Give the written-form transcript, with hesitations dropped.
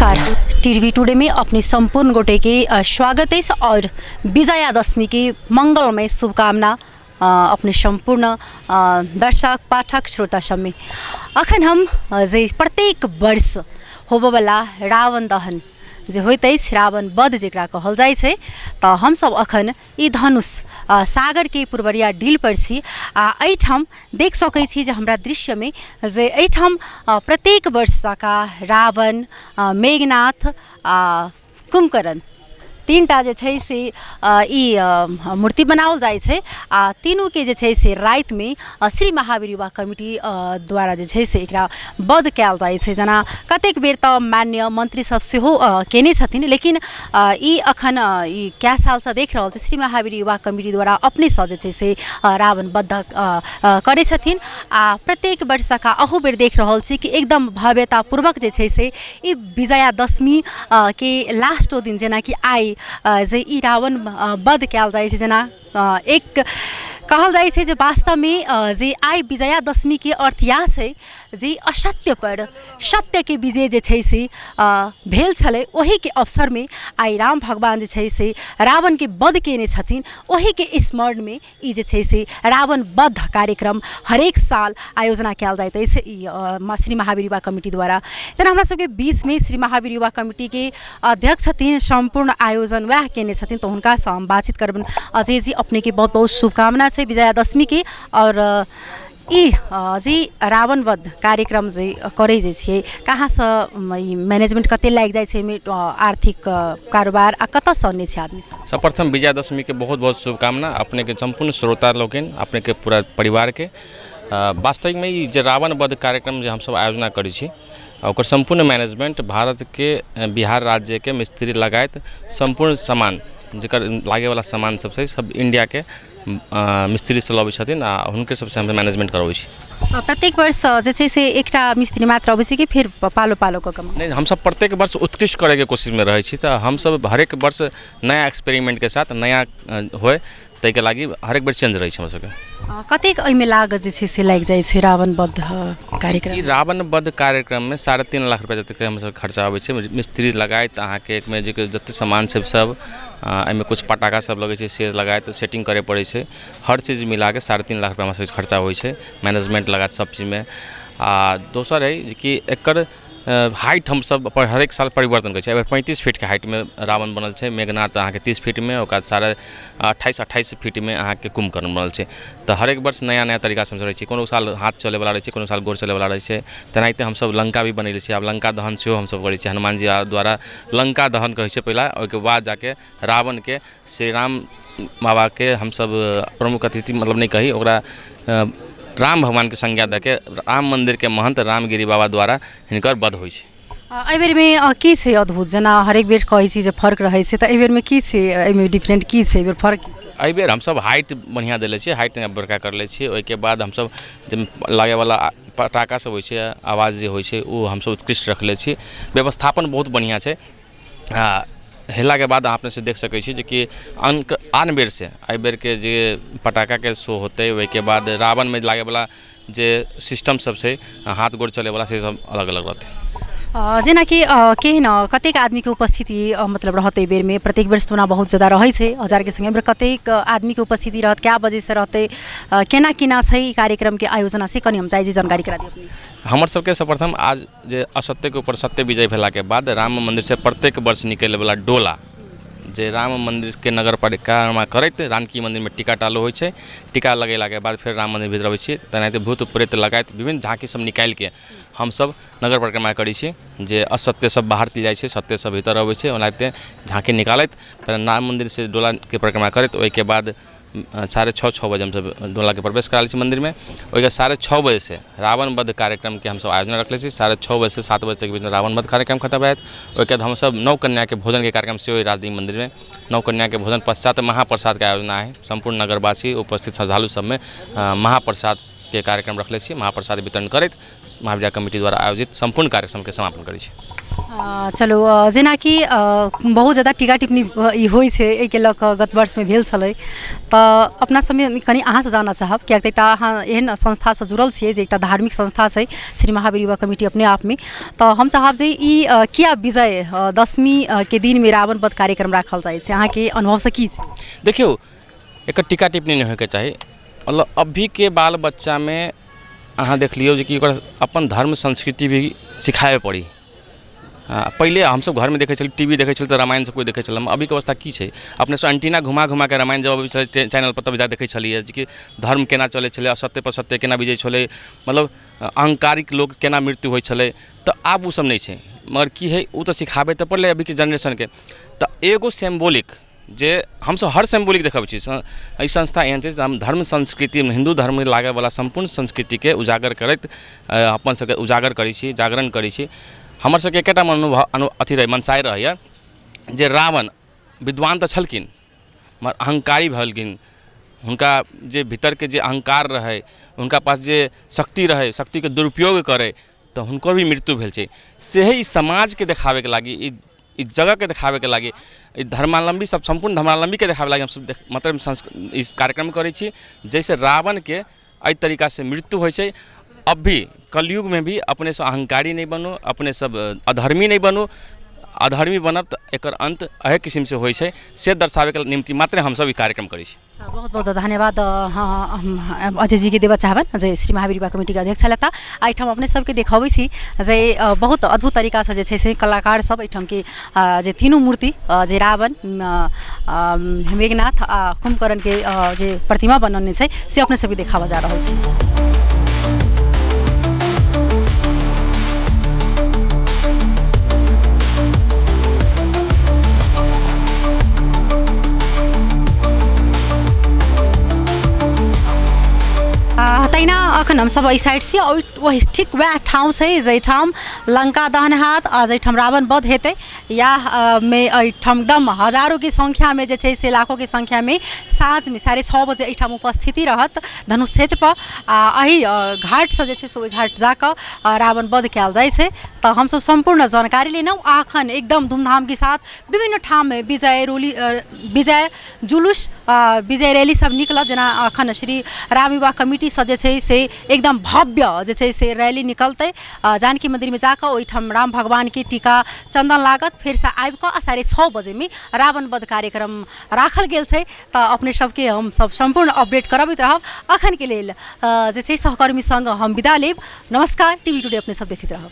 नमस्कार, TV today में अपने संपूर्ण गोटे के स्वागत अछि और विजयादशमी के मंगलमय शुभकामना अपने संपूर्ण दर्शक पाठक श्रोता सबमे। अखन हम जे प्रत्येक वर्ष होबऽवला रावण दहन जे होइत अछि, रावण वध जकरा कहल जाइ छै, तऽ हमसब अखन ई धनुष सागरके पुरबरिया डीलपर छी आ एहिठाम देख सकै छी जे हमरा दृश्यमे जे एहिठाम प्रत्येक वर्ष जकाँ रावण, मेघनाथ आ कुम्भकर्ण तीनटा जे छै से ई मूर्ति बनाओल जाइ छै आ तीनूके जे छै से रातिमे श्री महावीर युवा कमिटी द्वारा जे छै से एकरा वध कयल जाइ छै। जेना कतेक बेर तऽ मान्य मन्त्री सब सेहो कयने छथिन, लेकिन ई अखन ई कए सालसँ देख रहल छी श्री महावीर युवा कमिटी द्वारा अपनेसँ जे छै से रावण वध करै छथिन आ प्रत्येक वर्ष जकाँ अहू बेर देख रहल छी कि एकदम भव्यतापूर्वक जे छै से ई विजयादशमी के लास्टो दिन जेनाकि आइ जे ई रावण वध कयल जाइ छै, जेना एक कहल जाइ छै जे वास्तवमे जे आइ विजयादशमीके अर्थ इएह छै जे असत्यपर सत्यके विजय जे छै से भेल छलै। ओहीके अवसरमे आइ राम भगवान जे छै से रावणके वध कयने छथिन, ओहीके स्मरणमे ई जे छै से रावण वध कार्यक्रम हरेक साल आयोजना कयल जाइत अछि ई श्री महावीर युवा कमिटी द्वारा। तेना हमरा सबके बीचमे श्री महावीर युवा कमिटीके अध्यक्ष छथिन, सम्पूर्ण आयोजन वएह कयने छथिन, तऽ हुनकासँ हम बातचीत करबनि। अजय जी, अपनेके बहुत बहुत शुभकामना छै विजयादशमीके। आओर ई जे रावण वध कार्यक्रम जे करै जे छियै, कहाँसँ ई मैनेजमेंट कते लागि जाइ छै एहिमे आर्थिक कारोबार आ कतऽसँ अनै छै आदमी सब? सर्वप्रथम विजयादशमीके बहुत बहुत शुभकामना अपनेके सम्पूर्ण श्रोता लोकनि, अपनेके पूरा परिवारके। वास्तविकमे ई जे रावण वध कार्यक्रम जे हमसब आयोजना करै छी, ओकर सम्पूर्ण मैनेजमेंट भारतके बिहार राज्यके मिस्त्री लगाइत सम्पूर्ण सामान जकर लागैवला सामान सब छै, सब इण्डियाके मिस्त्री सब अबै छथिन आ हुनके सबसँ हमसब मैनेजमेंट करबै छी। प्रत्येक वर्ष जे छै से एकटा मिस्त्री मात्र अबै छै कि फेर पालो पालो कऽ कऽ? नहि, हमसब प्रत्येक वर्ष उत्कृष्ट करैके कोशिशमे रहै छी, तऽ हमसब हरेक वर्ष नया एक्सपेरिमेन्टके साथ नया होइ ताहिके लागि हरेक बेर चेंज रहै छै हमर सबके। कतेक एहिमे लागत जे छै से लागि जाइ छै रावण वध कार्यक्रम? ई रावण वध कार्यक्रममे 3.5 लाख रुपैआ जतेक हमर सबके खर्चा अबै छै, मिस्त्री लगाइत अहाँके एकमे जे जतेक सामान छै सब, एहिमे किछु पटाखा सब लगै छै से लगाइत सेटिंग करै पड़ै छै, हर चीज मिलाके 3.5 लाख रुपैआ हमरा सबके खर्चा होइ छै मैनेजमेंट लगाइत सब चीजमे। आ दोसर अइ जेकि एकर हाइट हमसब हरेक साल परिवर्तन करै छी। एहिबेर 35 फीटके हाइटमे रावण बनल छै, मेघनाथ अहाँके 30 फीटमे, ओकर बाद 28.5 फीटमे अहाँके कुम्भकर्ण बनल छै। तऽ हरेक वर्ष नया नया तरीकासँ हमसब रहै छी। कोनो साल हाथ चलैवला रहै छै, कोनो साल गोर चलैवला रहै छै। तेनाहिते हमसब लङ्का भी बनेने छियै। आब लङ्का दहन सेहो हमसब करै छियै। हनुमान जी द्वारा लङ्का दहन कहै छै पहिला, ओहिके बाद जाके रावणके श्रीराम बाबाके हमसब प्रमुख अतिथि मतलब नहि कही ओकरा, राम भगवानके संज्ञा दऽके राम मन्दिरके महन्त रामगिरी बाबा द्वारा हिनकर वध होइ छै। एहि बेरमे की छै अद्भुत? जेना हरेक बेर कहै छी जे फर्क रहै छै, तऽ एहि बेरमे की छै? एहिमे डिफरेंट की छै? एहि बेर फर्क की छै? एहि बेर हमसब हाइट बढ़िआँ देले छियै, हाइट बड़का करले छियै। ओहिके बाद हमसब जे लागैवला पटाखा सब होइ छै, आवाज जे होइ छै, ओ हमसब उत्कृष्ट रखले छी। व्यवस्थापन बहुत बढ़िआँ छै आ हेलाके बाद अहाँ अपनेसँ देख सकै छी जेकि आन आन बेरसँ एहि बेरके जे पटाखाके शो होतै, ओहिके बाद रावणमे लागैवला जे सिस्टम सब छै, हाथ गोर चलैवला, से सब अलग अलग रहतै। जेनाकि केहन कतेक आदमीके उपस्थिति मतलब रहत एहि बेरमे? प्रत्येक वर्ष ओना बहुत ज्यादा रहै छै हजारके सङ्ख्या, एहि बेर कतेक आदमीके उपस्थिति रहत, कए बजेसँ रहतै, केना केना छै ई कार्यक्रमके आयोजना, से कनि हम चाहै छी जानकारी करा दिअ अपने। हमर सबके सर्वप्रथम आज जे असत्यके ऊपर सत्य विजय भेलाके बाद राम मन्दिरसँ प्रत्येक वर्ष निकलैवला डोला जे राम मन्दिरके नगर परिक्रमा करैत जानकी मन्दिरमे टीका चालू होइ छै, टीका लगेलाके बाद फेर राम मन्दिर भीतर अबै छियै। तेनाहिते भूत प्रेत लगाइत विभिन्न झाँकी सब निकालिके हमसब नगर परिक्रमा करै छी, जे असत्य सब बाहर चलि जाइ छै, सत्य सब भीतर अबै छै। ओनाहिते झाँकी निकालैत फेर राम मन्दिरसँ डोलाके परिक्रमा करैत ओहिके बाद 6:30 6 बजे हमसब डोलाके प्रवेश करा लै छी मन्दिरमे। ओहिके 6:30 बजेसँ रावण वध कार्यक्रमके हमसब आयोजन रखले छी। 6:30 बजेसँ 7 बजे तक बीचमे रावण वध कार्यक्रम खतम भऽ जायत। ओहिके बाद हमसब नओ कन्याके भोजनके कार्यक्रम सेहो राजदीप मन्दिरमे नओ कन्याके भोजन पश्चात महाप्रसादके आयोजना हइ। सम्पूर्ण नगरवासी उपस्थित श्रद्धालु सबमे महाप्रसाद के कार्यक्रम रखले छी। महाप्रसाद वितरण करैत महावीर कमिटी द्वारा आयोजित सम्पूर्ण कार्यक्रमके समापन करै छी। चलू, जेनाकि बहुत ज्यादा टीका टिप्पणी ई होइ छै, एहिके लऽ कऽ गत वर्षमे भेल छलै, तऽ अपना सबमे कनि अहाँसँ जानऽ चाहब, किएक तऽ एकटा अहाँ एहन संस्थासँ जुड़ल छियै जे एकटा धार्मिक संस्था छै श्री महावीर युवा कमिटी अपने आपमे, तऽ हम चाहब जे ई किया विजय दशमी के दिनमे रावण वध कार्यक्रम राखल जाइ छै, अहाँके अनुभवसँ की छै? देखियौ, एकर टीका टिप्पणी नहि होइके चाही। मतलब अभीके बाल बच्चामे अहाँ देख लियौ जे कि ओकरा अपन धर्म संस्कृति भी सिखाबे पड़ी। पहिले हमसब घरमे देखै छलियै, टीवी देखै छलियै तऽ रामायण सब कोइ देखै छलै। अभीके अवस्था की छै, अपने सब एंटीना घुमा घुमाके रामायण जब अबै छलै चैनलपर तब जा देखै छलियै जे कि धर्म केना चलै छलै, असत्य पर सत्य केना विजय छलै, मतलब अहंकारिक लोक केना मृत्यु होइ छलै। तऽ आब ओ सब नहि छै, मगर की हइ, ओ तऽ सिखाबै तऽ पड़लै अभीके जेनरेशनके। तऽ एगो सिम्बोलिक जे हमसब हर सिम्बोलिक देखबै छी, एहि संस्था एहन छै जे हम धर्म संस्कृति, हिन्दू धर्ममे लागैवला सम्पूर्ण संस्कृतिके उजागर करैत अपन सबके उजागर करै छी, जागरण करै छी। हमर सबके एकेटा मनोभाव अथी रहै, मनसाय रहैए जे रावण विद्वान तऽ छलखिन मगर अहंकारी भेलखिन। हुनका जे भीतरके जे अहंकार रहै, हुनका पास जे शक्ति रहै, शक्तिके दुरुपयोग करै, तऽ हुनकर भी मृत्यु भेल छै। सेहे ई समाजके देखाबैके लागि, ई जगहके देखाबैके लागि, ई धर्मावलम्बी सब सम्पूर्ण धर्मावलम्बीके देखाबै लागि हमसब मतलब इस कार्यक्रम करै छी, जाहिसँ रावणके एहि तरीकासँ मृत्यु होइ छै। अब भी कलयुगमे भी अपने सब अहंकारी नहि बनू, अपने सब अधर्मी नहि बनू। अधर्मी बनब तऽ एकर अन्त एहि किसिमसँ होइ छै, से दर्शाबैके निमित्त मात्र हमसब ई कार्यक्रम करै छी। बहुत बहुत धन्यवाद हम अजय जीके देबऽ चाहबनि जे श्री महावीर युवा कमिटीके अध्यक्ष छलथि। एहिठाम अपने सबके देखबै छी जे बहुत अद्भुत तरीकासँ जे छै से कलाकार सब एहिठामके जे तीनू मूर्ति जे रावण, मेघनाथ आ कुम्भकर्णके जे प्रतिमा बनौने छै से अपने सबके देखाबऽ जा रहल छी। तहिना अखन हमसब एहि साइड छी, ओहि ठीक वएह ठाउँ छै जाहिठाम लङ्का दहन हैत आ जाहिठाम रावण वध हेतै। इएह मे एहिठाम एकदम हजारोके संख्यामे जे छै से लाखोके संख्यामे साँझमे 6:30 बजे एहिठाम उपस्थिति रहत धनुष क्षेत्रपर आ एहि घाटसँ जे छै से ओहि घाट जाकऽ रावण वध कयल जाइ छै। तऽ हमसब सम्पूर्ण जानकारी लेलहुँ आ अखन एकदम धूमधामके साथ विभिन्न ठाममे विजय रोली, विजय जुलूस, विजय रैली सब निकलत। जेना अखन श्री राम युवा कमिटीसँ जे छै से एकदम भव्य जे छै से रैली निकलतै, जानकी मन्दिरमे जाकऽ ओहिठाम राम भगवानके टीका चन्दन लागत, फेरसँ आबिकऽ आ 6:30 बजेमे रावण वध कार्यक्रम राखल गेल छै। तऽ अपने सबके हमसब सम्पूर्ण अपडेट करबैत रहब। अखनके लेल जे छै सहकर्मी सङ्ग हम विदा लेब। नमस्कार, टीवी टुडे अपने सब देखैत रहब।